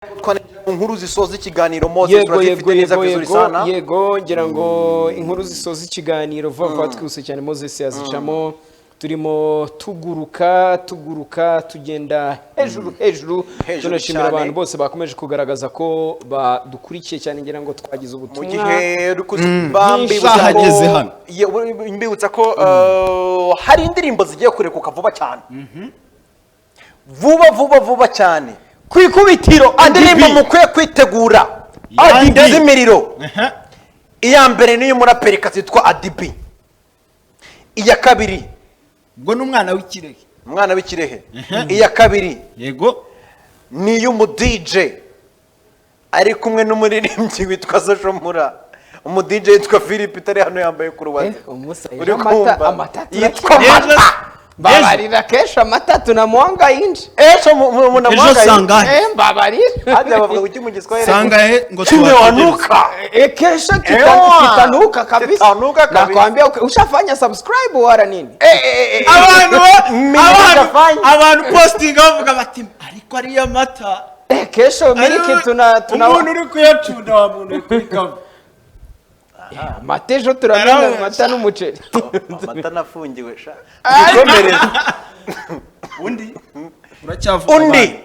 Twaninjira mu nkuru zisoza ikiganiro, Moses. Yego. Turazifite Yego. neza, Yego. vizuri Yego. sana. Yego, ngira ngo inkuru zisoza ikiganiro vuba vuba, twihuse cyane, Moses yazicamo. Turimo tuguruka, tuguruka, tugenda hejuru hejuru. Hejuru Tunashimira cyane. abantu bose bakomeje kugaragaza ko badukurikiye cyane. Ngira ngo twagize Mu ubutumwa gihe uri kuziba, mbibutsa ko Zahageze hano. Mbibutsa ko hari indirimbo zigiye kurekuka vuba cyane, vuba vuba vuba cyane. Ku ikubitiro, Indirimbo ADB. mukwiye kwitegura Yandi. z'imiriro: iya mbere niyo muraperikazi yitwa Addy B, iya kabiri Ubwo ni umwana w'Ikirehe. Umwana w'Ikirehe. Iya kabiri ni iy'umu DJ ari kumwe n'umuririmbyi witwa Social Mula, umu DJ witwa Philip itari hano yambaye kuruwate. Umusa, Uri ejo amata kumva? amata Yitwa Mata. Mbabarira, kesho amata tunamwanga inje. Ejo Ejo munamwanga. sangahe? Mbabarira. Hajya bavuga ngo mu Giswahili? Sangahe ngo tubategereze? Kimewanuka. Kesho Ewa. kitanuka kabisa. Kitanuka kabisa. Nakwambia ushafanya subscribe wala nini? Abantu Mimi abantu nitafanya. Abantu postinga bavuga bati: "Ariko ariya mata." Kesho miliki tuna Umuntu uri kuyacunda, wa muntu uri kuri kava. Amata ejo turamena. Arawe. Amata n'umuceri. Amata nafungiwe sha, dukomereze. Undi uracyavuga. Undi,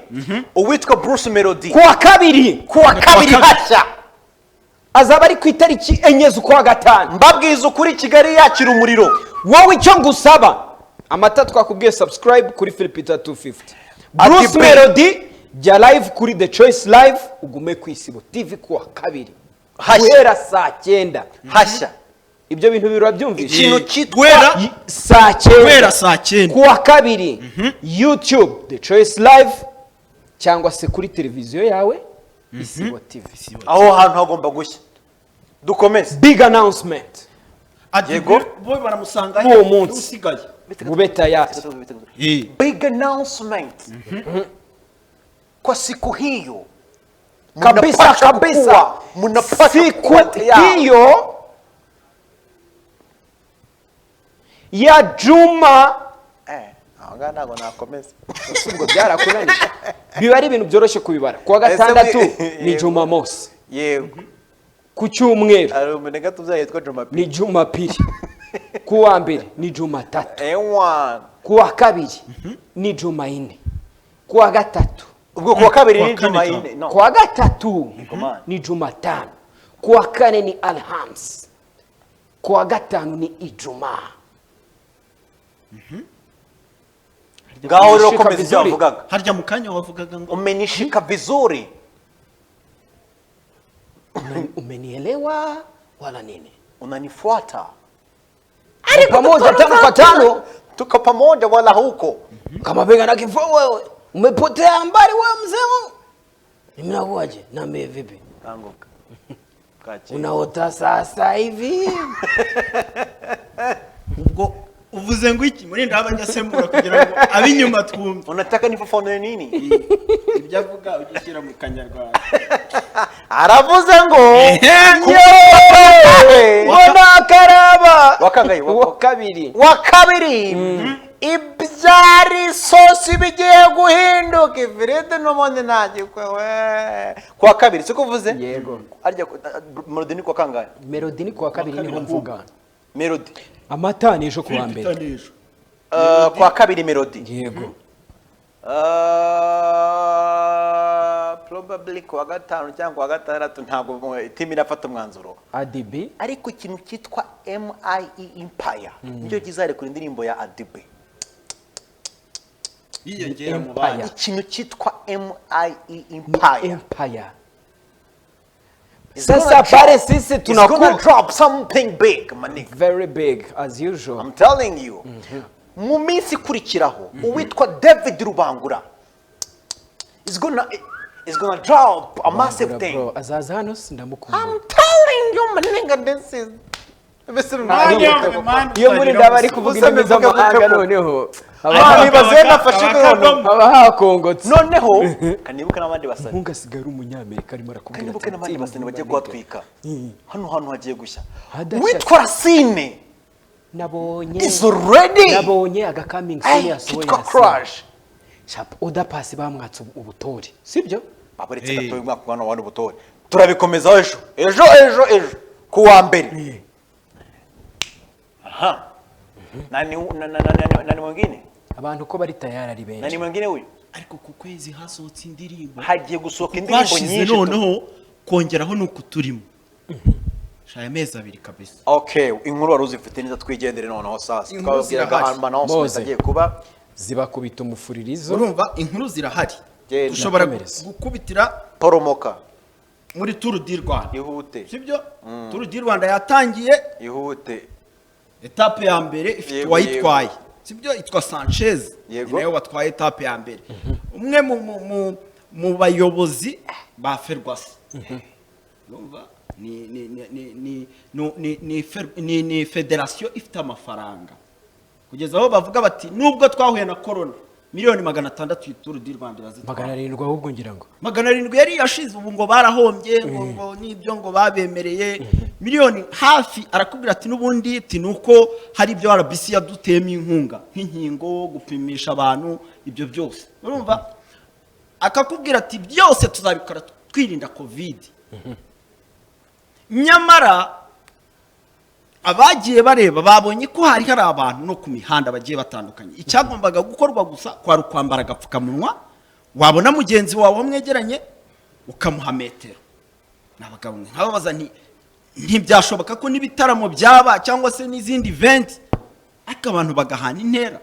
uwitwa Bruce Melody. Kuwa kabiri. Kuwa kabiri hashya. Azaba ari ku itariki 4 z'ukwa gatanu. Mbabwiza ukuri, Kigali yakira umuriro. Wowe icyo ngusaba, amata twakubwiye, subscribe kuri Philipita 250. Ati Bruce pe. Melody jya live kuri The Choice Live, ugume ku Isibo TV kuwa kabiri Hashya. guhera saa 9. Hashya. Ibyo bintu birabyumvise? Ikintu cyitwa Saa 9. Guhera saa 9. Kuwa kabiri, YouTube The Choice Live cyangwa se kuri televiziyo yawe Isibo TV. Aho hantu hagomba gushya. Dukomeze. Big announcement. Yego. Bo baramusanga Uwo munsi. usigaye. Mube tayari. Big announcement kwa siku hiyo. Kabisa. Mnapaswa Kabisa. Mnapaswa Siku kuwa tayari. hiyo ya juma. Aho ngaho ntabwo nakomeza. Ubwo byarakunaniye, biba ari ibintu byoroshye kubibara. Kuwa Ese gatandatu ni Jumamosi. Ku cyumweru Hari umunega tubyaye yitwa Jumapili. ni Jumapili. Ku wa mbere ni Jumatatu. Ewan. Ku wa kabiri ni Jumayine. Ku wa gatatu Ubwo kuwa kabiri Kuwa ni kane. Jumayine, no? Ku wa gatatu Komana. ni Jumatano. Ku wa kane ni Alhams. Ku wa gatanu ni Ijumaa. Ngaho rero Umenishika komeza ibyo vizuri. wavugaga. Harya mu kanya wavugaga ngo Umenishika vizuri. Umenielewa wala nini? Unanifuata? Ariko pamoja tano kwa tano. Tuko pamoja wala huko? Kama bega na kifua, wewe umepotea mbali, wewe mzee wangu. Mimi nakuaje? Niambie, vipi? Kanguka. Bwakeye. Unaota sasa hivi? Ubwo uvuze ngo iki? Murinda abajya asemura kugira ngo ab'inyuma twumve. Unataka nifafanue nini? Ibyo avuga ujye ushyira mu Kanyarwanda. Aravuze ngo Mbona karaba. Wakangaye, Wa kabiri. Wa kabiri, ibyari isosi bigiye guhinduka ifiriti n'ubundi ntagikwe we. Kuwa kabiri siko uvuze? Yego. Arya Melody ni kuwa kangahe? Melody ni kuwa kabiri, niho mvuga. Melody. Amata ni ejo kuwa mbere. N'ejo. Kuwa kabiri Melody. Yego. Probably kuwa gatanu cyangwa kuwa gatandatu, ntabwo team irafata umwanzuro. Addy B. Ariko ikintu cyitwa MIE Empire nicyo kizarekura indirimbo ya Addy B. Yiyongera mu Empire. bandi. Ikintu cyitwa MIE Empire Empire. is Sasa gonna pale sisi is gonna drop something big, my nigga. Very big as usual. I'm telling you. Mu minsi ikurikiraho, uwitwa David Rubangura is gonna drop a massive Bro, thing. azaza hano, sindamukumbuye. I'm telling you, my nigga, this is Iyo muri ndaba ari kuvuga indimi z'amahanga, noneho Ah, nibaze nafashe noneho. haba hakongotse. Noneho kanibuke n'abandi basani. Nkunga asigaye ari umunyamerika, arimo arakubwira Kanibuke ati, n'abandi basani bagiye kuhatwika. Hano hantu hagiye gushya. Hadashya. Witwa Racine Nabonye is ready. Nabonye aga coming soon Ay, yasohoye kitwa Racine. Crash. Shap, Oda Paccy bamwatse ubutore, sibyo? Baburetse gato umwaka umwana wa ubutore turabikomeza ejo ejo ejo ejo ku wa mbere. Aha nani nani mwingine abantu ko bari tayari ari benshi. Nani mwingine huyu? Ariko ku kwezi hasohotse indirimbo, hagiye gusohoka indirimbo nyinshi noneho kongeraho nuko turimo shaya mezi abiri kabisa. Okay, inkuru wari uzifite neza twigendere noneho sasa twababwiraga announcement agiye kuba zibakubita umufuririzo. Urumva inkuru zirahari, dushobora gukubitira poromoka muri Tour du Rwanda ihute, sibyo? Tour du Rwanda yatangiye ihute, etape ya mbere ifite uwayitwaye, sibyo? Itwa Sanchez, nawe watwaye etape ya mbere, umwe mu bayobozi ba Ferwacy. Urumva ni ni ni ni ni ni ni federation ifite amafaranga kugeza aho bavuga bati nubwo twahuye na corona miliyoni 600 Tour du Rwanda irazitwara. 700 ahubwo ngira ngo 700 yari yashize, ubu ngo barahombye ngo nibyo ngo babemereye miliyoni hafi. Arakubwira ati nubundi ati nuko hari ibyo RBC yadutema inkunga nk'inkingo, gupimisha abantu, ibyo byose. Urumva akakubwira ati byose tuzabikora twirinda covid. Nyamara abagiye bareba babonye ko hari hari abantu no ku mihanda bagiye batandukanye. Icyagombaga gukorwa gusa kwari ukwambara agapfukamunwa, wabona mugenzi wawe mwegeranye ukamuha metero. Nabagabo nkababaza nti ntibyashoboka ko n'ibitaramo byaba cyangwa se n'izindi event ariko abantu bagahana intera,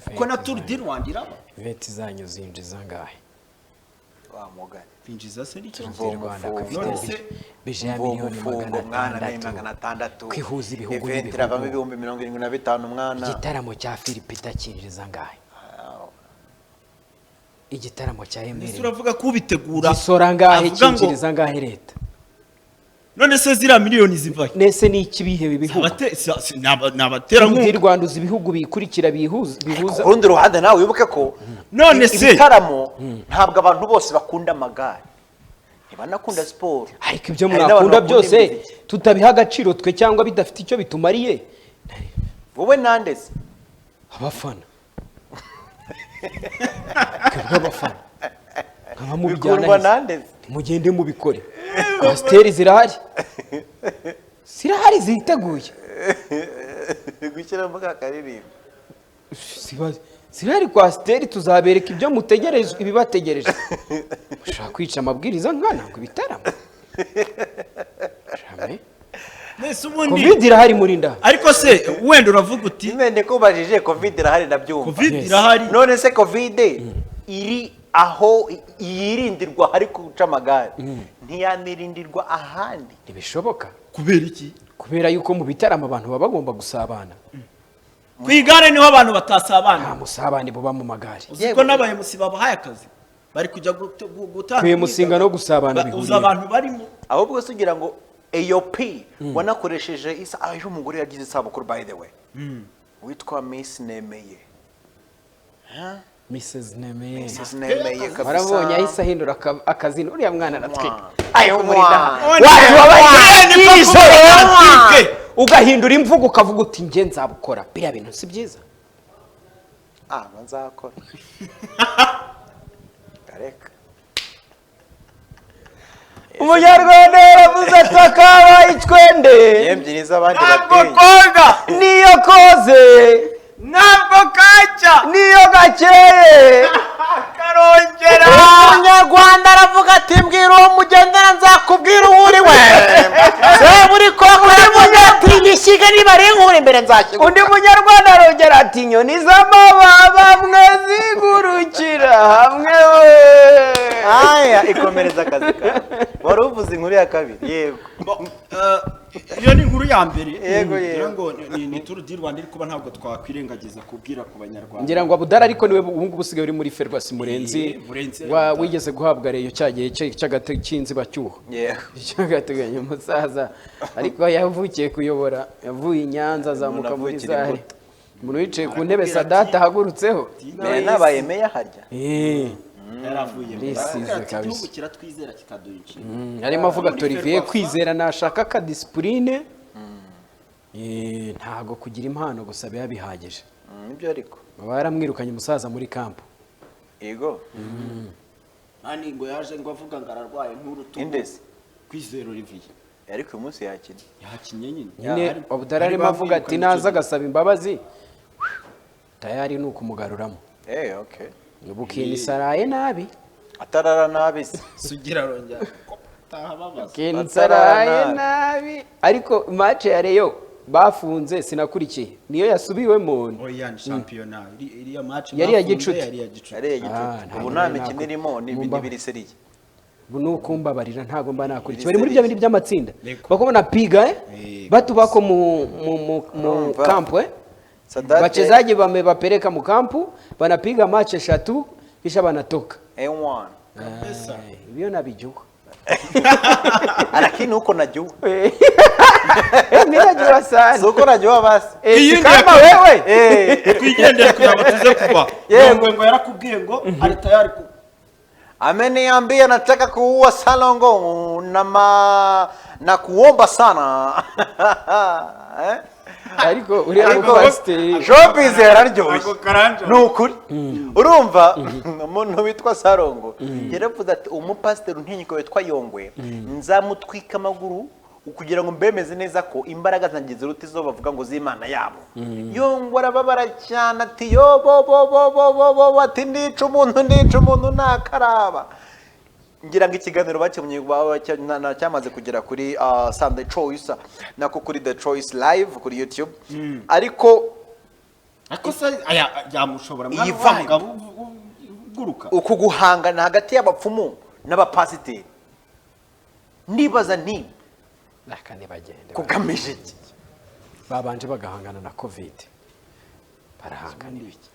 kuko na Tour du Rwanda iraba. Event zanyu zinjiza ngahe? Wa mugani binjiza se n'icyo bije ya miliyoni 600 kwihuza ibihugu event iravamo 75,000 mwana. Igitaramo cya Philip kinjiza ngahe? Igitaramo cya Emery uravuga ko ubitegura gisora ngahe, kinjiriza ngahe leta? None se zira miliyoni zivahe? Nese ni iki bihe bihugu n'abaterankunga Tour Rwanda uzi ibihugu bikurikira bihuza. Ku rundi ruhande nawe wibuke ko none se ibitaramo ntabwo abantu bose bakunda amagare, ntibanakunda siporo, ariko ibyo mwakunda byose tutabiha agaciro twe cyangwa bidafite icyo bitumariye. Wowe nandese abafana abafana nkaba mugende mubikore. Pasiteri zirahari zirahari ziteguye gushyiramo kakaririmbo, zirahari kwasiteri, tuzabereka ibyo mutegereje ibibategereje. Ushaka kwica amabwiriza nkana ngo ibitaramo Covid irahari muri nda. Ariko se wenda uravuga uti mende ko ubajije Covid irahari ndabyumva. Covid irahari. None se Covid iri aho yirindirwa hari kuca amagare, ntiyanirindirwa ahandi? Ntibishoboka. Kubera iki? Kubera yuko mu bitaramo abantu baba bagomba gusabana. Ku igare niho abantu batasabana. Nta musabane buba mu magare. Uziko n'abaye musiba bahaye akazi bari kujya gutanga kwemusinga no gusabana bihuriye. Uza abantu barimo ahubwo se ugira ngo AOP wanakoresheje isa aho umugore yagize isabukuru by the way witwa Miss Nemeye. Mrs Nemeye. Mrs Nemeye kabisa. Warabonye ahise ahindura akazina uriya mwana aratwika. Ayo murinda. Ugahindura imvugo ukavuga uti nge nzabukora. Biriya bintu si byiza. Ah, nzakora. Kareka. Umunyarwanda yaravuze ati akabaye icwende. Yembyiriza abandi bateye. Ntabwo koga niyo koze. Ntabwo kacya niyo gakeye karongera. Umunyarwanda aravuga ati mbwira uwo mugendana nzakubwira uwo uri we. Buri koko ati nishyiga niba ari inkuru imbere nzashyira. Undi munyarwanda arongera ati inyoni z'amababa mwe zigurukira hamwe we. Aya ikomereza akazi kawe. Wari uvuze inkuru ya kabiri. Yego. Iyo ni inkuru ya mbere. Yego yego. Ngo ni Tour du Rwanda iri kuba ntabwo twakwirengagiza kubwira ku banyarwanda. Ngira ngo Abudara ariko niwe ubu ngubu usigaye uri muri Ferwacy Murenzi wa wigeze guhabwa reyo cyagiye cy'agate cy'inzibacyuho. Yego. Cy'agateganyo umusaza ariko yavukiye kuyobora, yavuye i Nyanza azamuka muri Zare. Umuntu wicaye ku ntebe Sadat ahagurutseho. Nabaye meya harya. Yaravuye Risize kabisa. Igihugu kiratwizera kikaduha inshingano. Arimo avuga ati Olivier kwizera nashaka ka discipline. Ntago kugira impano gusa biba bihagije. Nibyo ariko. Baramwirukanye umusaza muri camp. Yego. Mani ngo yaje ngo avuga ngo ararwaye nk'urutugu. Indesi. Kwizera Olivier. Ariko uyu munsi yakinnye. Yakinnye nyine. Nyine Abdallah arimo avuga ati naza agasaba imbabazi. Tayari ni ukumugaruramo. Okay. Bukini saraye nabi. Atarara nabi se. Sugira arongera. Bukini saraye nabi. Ariko match ya Rayon bafunze sinakurikiye. Niyo yasubiwemo. Oya ni championnat. Iriya match yari ya gicuti. Yari ya gicuti. Ubu nta mikino irimo ni ibiri seriye. Nukumbabarira ntago mba nakurikiye. Bari muri bya bindi by'amatsinda. Bakobona piga batu bako mu camp Wachezaji wamewapeleka mukampu, wanapiga match 3 kisha wanatoka. A1. Kabisa. Ibyo nabijua. Lakini huko najua. Mimi najua sana. Soko najua basi. Kama wewe. Twigendere kugira ngo tuze kuba. Yego ngo yarakubwiye ngo ari tayari ku. Ameniambia nataka kuua Salongo na kuomba sana. Ariko uriya mupasiteri showbiz yararyoshye nukuri urumva umuntu witwa Sarongo yaravuze ati umupasiteri ntinyiko witwa Yongwe nzamutwika amaguru kugira ngo mbemeze neza ko imbaraga zanjye ziruta izo bavuga ngo z'Imana yabo. Yongwe arababara cyane ati yo bo bo bo bo bo ati ndica umuntu nakaraba. Ngira ngo ikiganiro bakimunye cyamaze kugera kuri Sunday Choice nako kuri The Choice Live kuri YouTube. Ariko se aya yamushobora mwana uguruka uku guhangana hagati y'abapfumu n'abapasiteri nibaza nti nakane bagende kugamije iki babanje bagahangana na Covid barahangana ibiki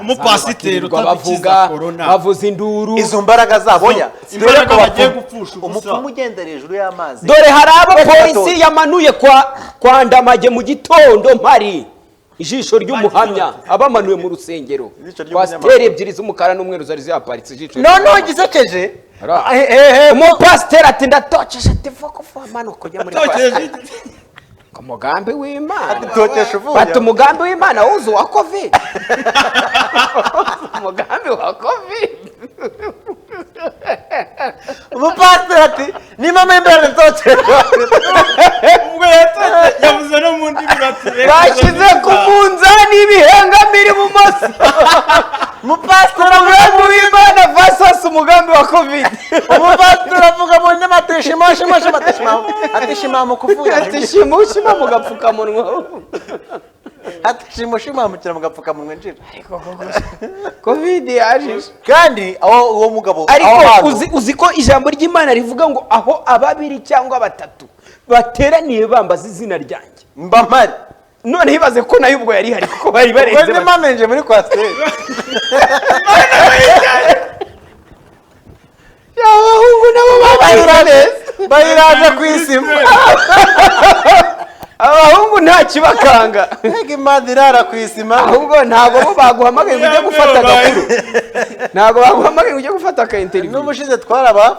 umupasiteri utadukiza corona bavuza induru izo mbaraga zabo ya imbaraga bagiye gupfusha ubusa umupfumu ugenda hejuru y'amazi dore hari abo polisi yamanuye kwa Ndamage mu gitondo mpari ijisho ry'umuhamya abamanuye mu rusengero pasiteri ebyiri z'umukara n'umweru zari zihaparitse ijisho none gisekeje umupasiteri ati ndatokeje ati voko manuka ujya muri pasiteri umugambi w'Imana bati umugambi w'Imana wuzu wa Covid umugambi wa Covid umupasiteri ati ni mama imbere ntokeje ubwo yavuze no mu ndimi bashyize ku munzani ibihengamiri ibumoso umupasiteri umugambi w'Imana versus umugambi wa Covid umupasiteri avuga mu ndimi ati shima shima shima ati shima mu kuvuga ati shima shima mu gapfukamunwa ati shima shima mu gapfukamunwa njira ariko Covid yaje kandi aho uwo mugabo ariko uzi ko ijambo ry'Imana rivuga ngo aho ababiri cyangwa batatu bateraniye bambaza izina ryanjye mbamari none hibaze ko nayo ubwo yari hari kuko bari barenze ubwo mamenje muri kwasiteri abahungu nabo babaye bayiraje ku isima abahungu nta kibakanga mbega Imana irara ku isima ahubwo ntabwo bo baguhamagaye ngo ujye gufata agakuru ntabwo baguhamagaye ngo ujye gufata aka interview n'ubushize twaraba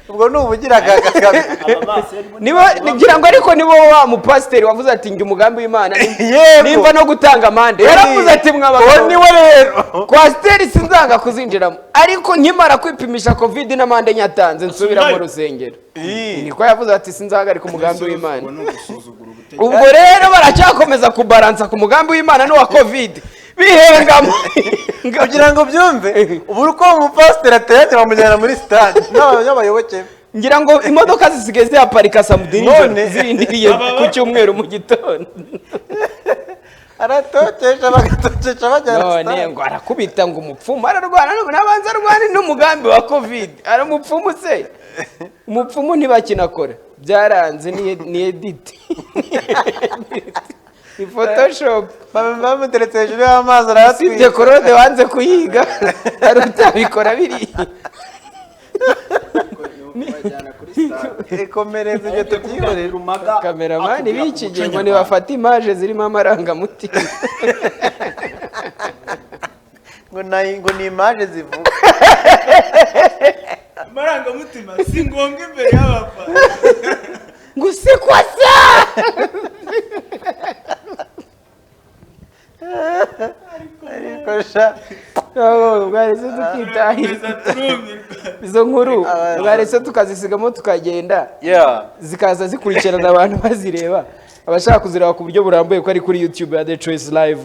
ubwo ni ubugiraga niba ngira ngo ariko nibo wa mupasiteri wavuze ati njye umugambi w'Imana nimba no gutanga amande yaravuze ati mwabagabo niwe rero kwasiteri sinzanga kuzinjiramo ariko nkimara kwipimisha Covid n'amande nyatanze nsubira mu rusengero niko yavuze ati sinzahagarika umugambi w'Imana ubwo rero baracyakomeza kubaransa ku mugambi w'Imana n'uwa Covid bihengamo kugira ngo byumve ubu uko umupasiteri ateye bamujyana muri stade n'abayoboke ngira ngo imodoka zisigaye zihaparika samedi nijoro zirindiriye ku cyumweru mu gitondo aratokesha bagatokesha bajyana none ngo arakubita ngo umupfumu ararwana n'abanza arwane n'umugambi wa Covid ari umupfumu se umupfumu ntibakinakora byaranze ni edit ni Photoshop bamuteretse hejuru y'amazi arayatwika usibye korode wanze kuyiga ari utabikora biriya ikomereza ibyo tubyihorera kameramani b'iki gihe ngo ntibafate imaje zirimo amarangamutima ngo ni imaje zivuga amarangamutima si ngombwa imbere y'abafana ngo usikwasa ariko sha Bwaretse tukitahira izo nkuru, bwaretse tukazisigamo tukagenda, zikaza zikurikirana abantu bazireba, abashaka kuzireba ku buryo burambuye ko ari kuri YouTube ya The Choice Live.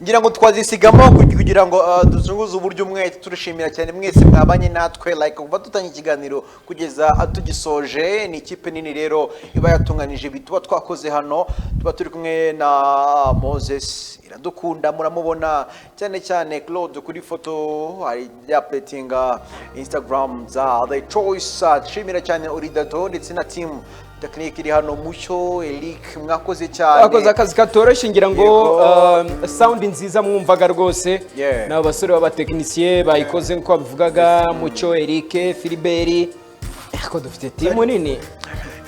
Ngira ngo twazisigamo kugira ngo duzunguze uburyo umwe. Turishimira cyane mwese mwabanye natwe, like kuva dutangiye ikiganiro kugeza tugisoje. Ni ikipe nini rero iba yatunganije ibi tuba twakoze hano. Tuba turi kumwe na Moses Iradukunda, muramubona cyane cyane Claude kuri foto ari yaplatinga Instagram za The Choice. Shimira cyane Uridato ndetse na team tekinike iri hano, Mucyo Eric, mwakoze cyane. Bakoze akazi katoroshye, ngira ngo sound nziza mwumvaga rwose Yeah. ni abasore b'abatekinisiye bayikoze nk'uko babivugaga, Mucyo Eric, Philibert, ariko dufite team nini.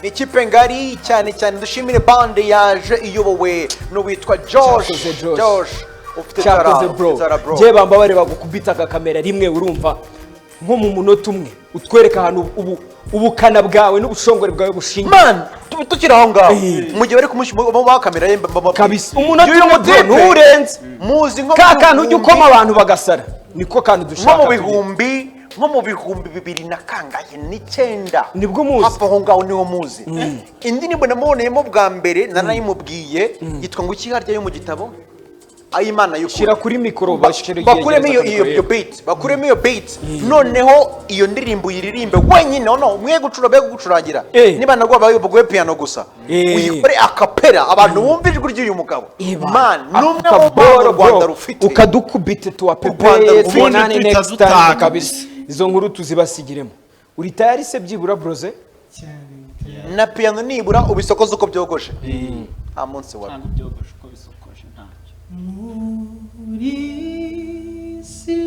Ni ikipe ngari cyane cyane. Dushimire bande yaje iyobowe n'uwitwa Josh. Cyakoze Josh. Josh ufite tara, Cyakoze bro. ufite tara bro. Njye bamba bareba gukubita akakamera rimwe, urumva nko mu munota umwe utwereka ahantu ubu ubukana bwawe n'ubushongore bwawe bushingiye. Man, tukiri aho ngaho, mu gihe bari kumushyira kamera ye Kabisa umunota Y'uyu umwe bro, mutipe, nturenze muzi nko ka mu kantu ujya ukoma abantu bagasara, niko kantu nko dushaka mu tugira. bihumbi, nko mu 2009 Nibwo muzi. Hafi aho ngaho niho muzi. Indirimbo namuboneyemo bwa mbere naranayimubwiye, yitwa ngo iki harya yo mu gitabo ayimana y'ukuri. Shyira kuri mikoro bashyire. Bakuremo iyo beat, bakuremo iyo beat, noneho iyo ndirimbo uyiririmbe wenyine. No mwe gucura be gucurangira, niba nagwa baguhe piano gusa, uyikore acapella, abantu bumve ijwi ry'uyu mugabo. Man, ni umwe mu Akaboro mpano u Rwanda bro, rufite. Ukadukubite tuwa U Rwanda pepe rufite. tubonane Ubundi next time tutazutaha kabisa. Izo nkuru tuzibasigiremo. Uri tayari se byibura broze? Cyane. Na piano nibura ubisokoze uko byogoshe nta munsi wa Cyangwa ibyogoshe uko bisokoje ntacyo. Muri si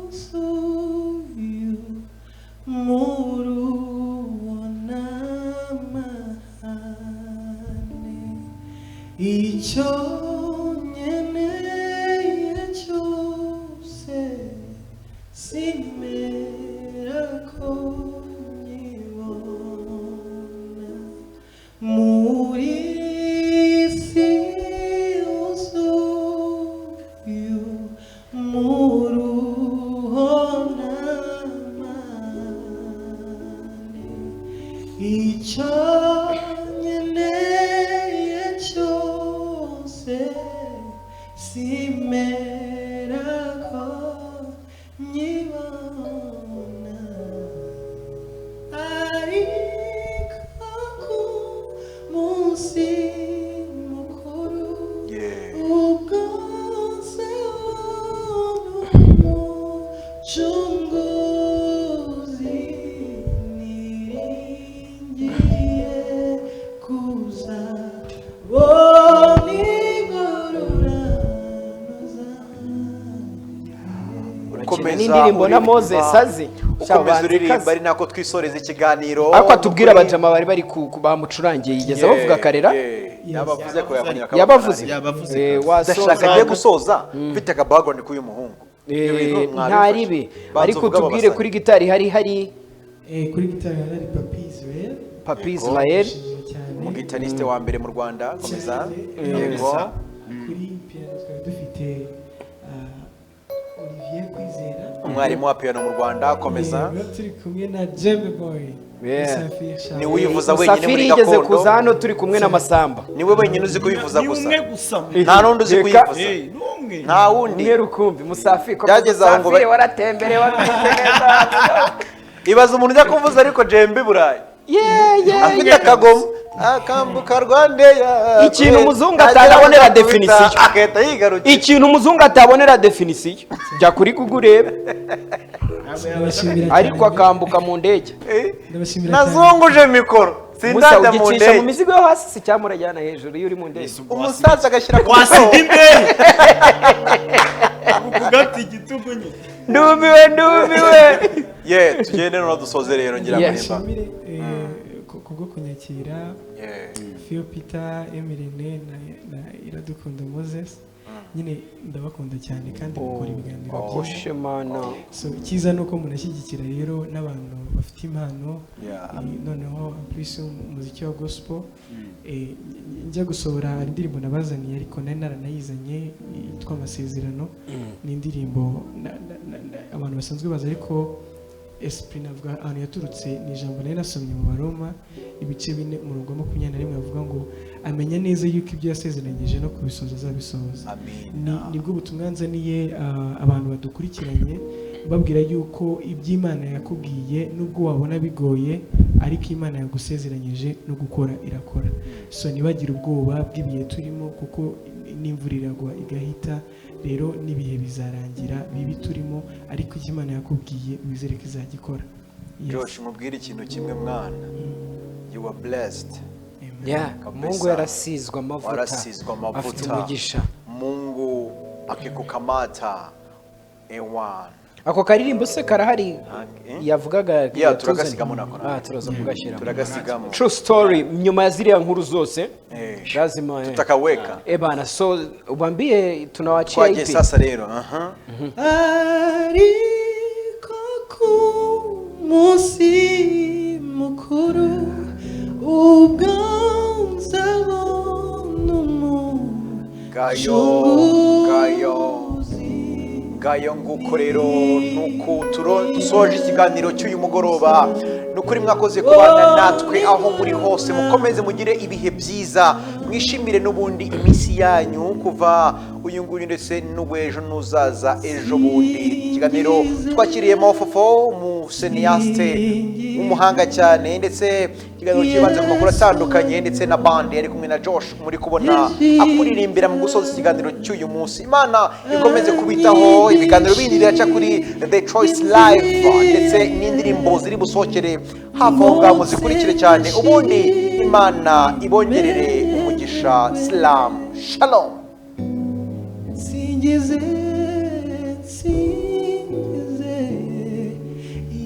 usuyu murubona amahane, icyo nkeneye cyose simera ko nkibona. Muri si usuyu muruhona amahane, icyo nkeneye cyose simera ko nkibona, ariko ku munsi mukuru ubwo nzabona umucunguzi niringiye kuza bona ingororano zanjye. Ukomeza n'indirimbo na uririmba. Moses azi. Ukomeza uririmba ari nako twisoreza ikiganiro. Ariko atubwira abajama bari bari bamucurangiye yigeze bavuga karera. Yabavuze ko yakongera Yabavuze. Yabavuze. Wasoza. Ndashaka agiye gusoza mfite aka background k'uyu muhungu. Ibyo bintu mwabifashe. Ntaribe. Banza Ariko uvuge abo tubwire basani. kuri gitari hari Kuri gitari hari Papi Israel. Papi Israel. Ndashimye cyane. Umugitariste wa mbere mu Rwanda, komeza. Cyane. Yego. Kuri piano twari dufite Olivier Kwizera, Umwarimu wa piano mu Rwanda, komeza. Yego, turi kumwe na Jembe Boy Musafiri Charles. Ni uyivuza wenyine Musafiri muri yigeze gakondo. kuza hano turi kumwe na Masamba. Niwe wenyine uzi kuyivuza Ni gusa. umwe gusa. Nta n'undi uzi Reka. kuyivuza. Eh, ni umwe. Nta wundi. Umwe rukumbi Musafiri ko Byageze aho ngo Musafiri waratembere wameze neza. Ibaza umuntu ujya kuvuza ariko jembe i Burayi Yeah, yeah, afite yeah. akagoma akambuka Rwandeya. Ikintu umuzungu atabonera definisiyo. Agahita yigarukira. Ikintu umuzungu atabonera definisiyo, jya kuri Google urebe. Ndabashimira cyane. Ariko akambuka mu ndege. Ndabashimira cyane. Nazunguje mikoro Musa sindajya mu ugicisha mu ndege. mizigo yo hasi si cyangwa urajyana hejuru iyo uri mu ndege? Umusaza agashyira ku Wasiga imbehe ugata igitugu nyine. Ndumiwe, ndumiwe. Ye tugende noneho dusoze rero ngira ngo nimba Nshimire kubwo kunyakira, Yeah. Phil Peter, Emirene na Iradukunda Moses. Nyine ndabakunda cyane kandi mukora ibiganiro Oh, byiza. Shemana. So icyiza ni uko munashyigikira rero n'abantu bafite impano. Noneho en plus umuziki wa gospel, njya gusohora, hari indirimbo nabazaniye ariko nari naranayizanye yitwa Amasezerano. Ni indirimbo abantu basanzwe bazi, ariko esprit navuga ahantu yaturutse ni ijambo nari nasomye mu Baroma ibice 4, umurongo wa 21, bavuga ngo amenya neza yuko ibyo yasezeranyije no kubisohoza azabisohoza. Nibwo butumwa nzaniye abantu badukurikiranye, babwira yuko iby'Imana yakubwiye, nubwo wabona bigoye, ariko Imana yagusezeranyije no gukora irakora. So ntibagire ubwoba bw'ibihe turimo, kuko n'imvura iragwa igahita, rero n'ibihe bizarangira bibi turimo, ariko icyo Imana yakubwiye wizere ko izagikora. Yes. Josh, mubwire ikintu kimwe mwana, you are blessed. Amen. Yeah, Kabisa. Mungu yarasizwe amavuta. Warasizwe amavuta. Afite umugisha. Mungu akikukamata ewan. Ako karirimbo se karahari? Eh? Yavugaga Yeah, yatuzaniye. turagasigamo nako. Ah, turaza kugashyiramo. Turagasigamo. True story, nyuma ya ziriya nkuru zose lazima Tutakaweka. Eh bana, so ubambie tunawachia Twagiye ipi? sasa rero, aha. Ariko ku munsi mukuru ubwo nzabona Gayo, gayo, ngayo nguko rero, nuko dusoje ikiganiro cy'uyu mugoroba. Ni ukuri mwakoze kubana natwe aho muri hose, mukomeze mugire ibihe byiza, mwishimire n'ubundi iminsi yanyu kuva uyu nguyu ndetse n'uw'ejo n'uzaza ejo bundi. Ikiganiro twakiriyemo Fofo, umucinéaste w'umuhanga cyane, ndetse ikiganiro cyibanze ku makuru atandukanye, ndetse na bande yari kumwe na Josh muri kubona akuririmbira mu gusoza ikiganiro cy'uyu munsi. Imana ikomeze kubitaho. Ibiganiro bindi biraca kuri The Choice Live, ndetse n'indirimbo ziri busohokere hafi aho ngaho muzikurikire cyane. Ubundi Imana ibongerere umugisha. Salam shalom. Nsingize, nsingize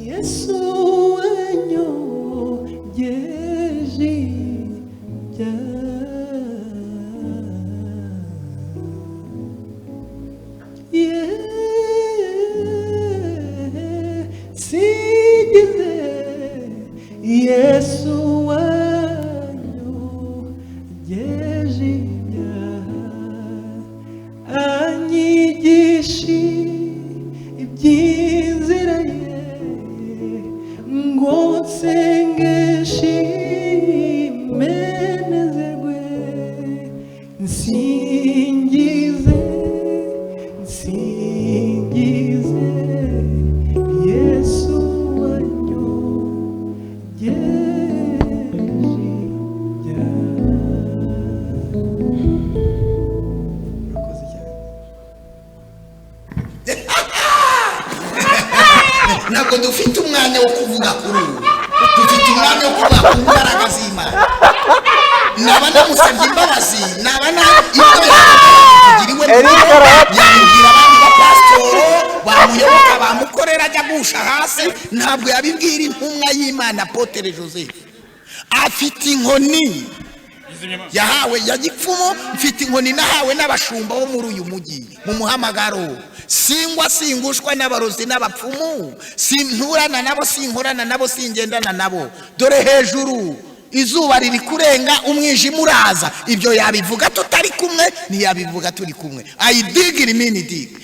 Yesu wanyogeje ibyaha. Yeah, nsingize Yesu wanyogeje ibyaha, anyigisha iby'inzira ye, ngo nsengeshe imenezerwe. Nsingize, nsingize Yesu wanyogeje ibyaha. Murakoze cyane. Ntabwo dufite umwanya wo kuvuga kuri ubu, dufite umwanya wo kuvuga ku mbaraga z'Imana. Naba namusabye imbabazi, naba na ibyo Eric Arahati. yabibwira abandi bapasitoro bamuyoboka, bamukorera ajya agusha hasi. Ntabwo yabibwira intumwa y'Imana Apôtre Joseph. Afite inkoni yahawe ya gipfumu. Mfite inkoni nahawe n'abashumba bo muri uyu mujyi mu muhamagaro. Singwa, singushwa n'abarozi n'abapfumu, sinturana nabo, sinkorana nabo, singendana nabo. Dore hejuru izuba riri kurenga, umwijima uraza. Ibyo yabivuga tutari kumwe, ntiyabivuga turi kumwe. Ayidigira imini digi.